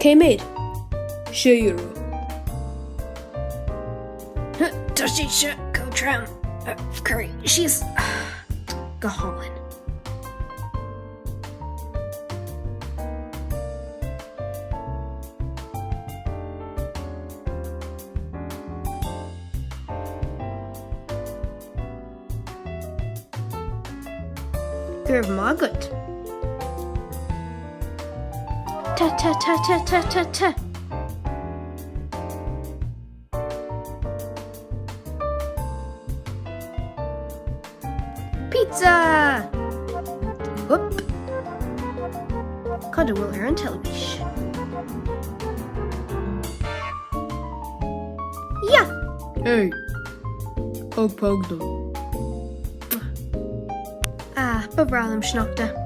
Cé mhéad? €6. Tá sé seo chomh trom. Cuir síos go hálainn. Go raibh maith agat. Ta ta ta ta ta ta ta. Pizza! Hup. Cad a bhfuil ar an teilifís? Yeah! Hey! Thug póg dom. Ah, ba bhreá liom sneachta.